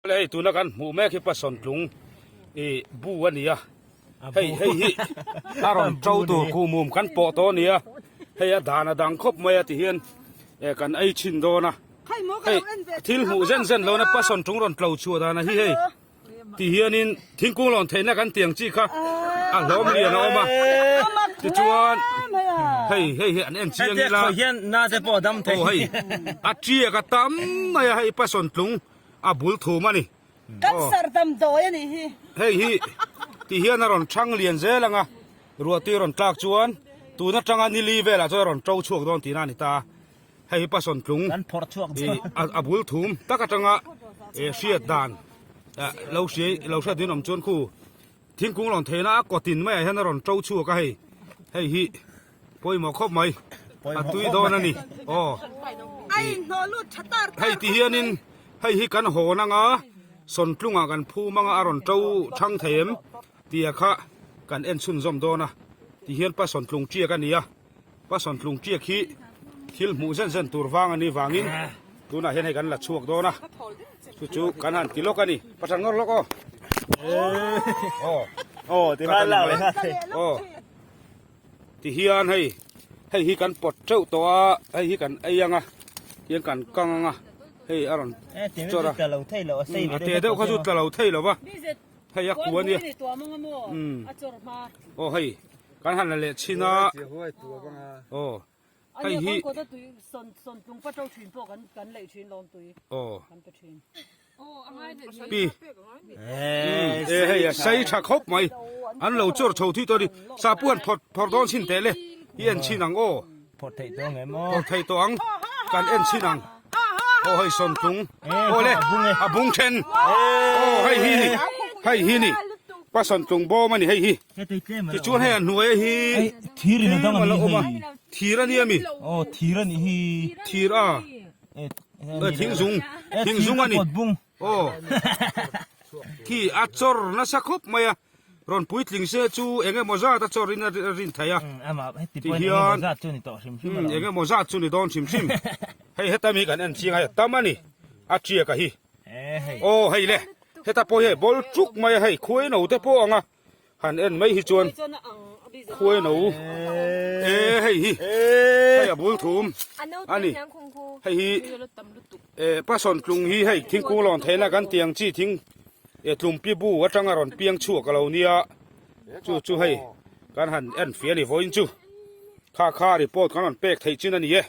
Hei tuna kan hmuh mek hi Pasawn tlung ih bu a ni a, hei hei hi a rawn to tur kuhmum kan pawh tawh a ni a, hei a dan a dang khawp mai a ti hian eh kan ei chhin dawn a, hei thil hmuh zen zen lo na Pasawn tlung rawn tlo chhuah dan a hi hei ti hianin thingkung lawn theihna kan tiang chi kha a hlawm lian a awm a, tichuan hei hei hi an en chiang ila aw hei a tiak a tam mai a hei Pasawn tlung. a bul thum a ni. Cancer damdawi a nih hi. Hei hi ti hian a rawn thang lian zel ang a, ruahti rawn tlak chuan tun atanga nili velah chuan a rawn to chhuak dawn tihna a ni ta. Hei hi Pasawn tlung a bul thum tak atanga hriat dan lo hria lo hriat duhin awm chuan khu thingkung lawn theihna a kawtin maiah hian a rawn to chhuak a hei. Hei hi. Pawimawh khawp mai, a tui dawn a ni. Aw. Hei ti hianin hei hi kan hawn anga sawntlungah kan phum anga a rawn to thang thei em tia kha kan en chhunzawm dawn a. Ti hian pa sawntlung tiak a ni a, pa sawntlung tiak hi thil hmuh zen zen tur vang a nih vangin tunah hian hei kan la chhuak dawn a, chu chu kan han ti lawk a ni. Pasal ngawr lawk aw. Aw. Aw ti khan lak leh nghal. Aw. Ti hian hei hei hi kan pawt teuh tawh a hei hi kan ei anga tiang kan kang anga hei a rawn chawr a a te deuh kha chu tla lo thei lo va hei a ku ania umm aw hei kan han la leh chhin a aw. Hei hi aw pi e hei a sei tha khawp mai an lo chawr chho thui tawh a ni sapuan phawrh phawrh dawn chhin teh le i en chhin ang aw phawrh theih tawh ang em aw phawrh theih tawh ang kan en chhin ang aw hei sawntlung aw le a bung then aw hei hi ni hei hi ni pa sawntlung bawm a ni hei hi. Tichuan hei a hnuai hi thir in a dang a ni hei. Thir a ni ami? Aw thir a nih hi. Thir a. Thing zung thing zung a ni. Aw khi a chawr nasa khawp mai a. Rawn puitling se chu eng emaw zat a chawr in a rin theih a. Ti hian eng emaw zat chu ni dawn hrim hrim. Hei heta mi kan en chiang a hei a tam a ni. A tiak a hi. Aw hei le heta pawh hi hei ball tuk mai a hei khuai no te pawh ang a. Han en mai hi chuan khuai no e hei hi hei a bul thum a ni hei hi e pasawn tlung hi hei thingkung lawn theihna kan tiang chi thing e tlumpi bu atanga rawn piang chhuak a lo nia chu chu hei kan han en fia a ni vawiin chu kha kha report kan rawn pek theih chin a ni e.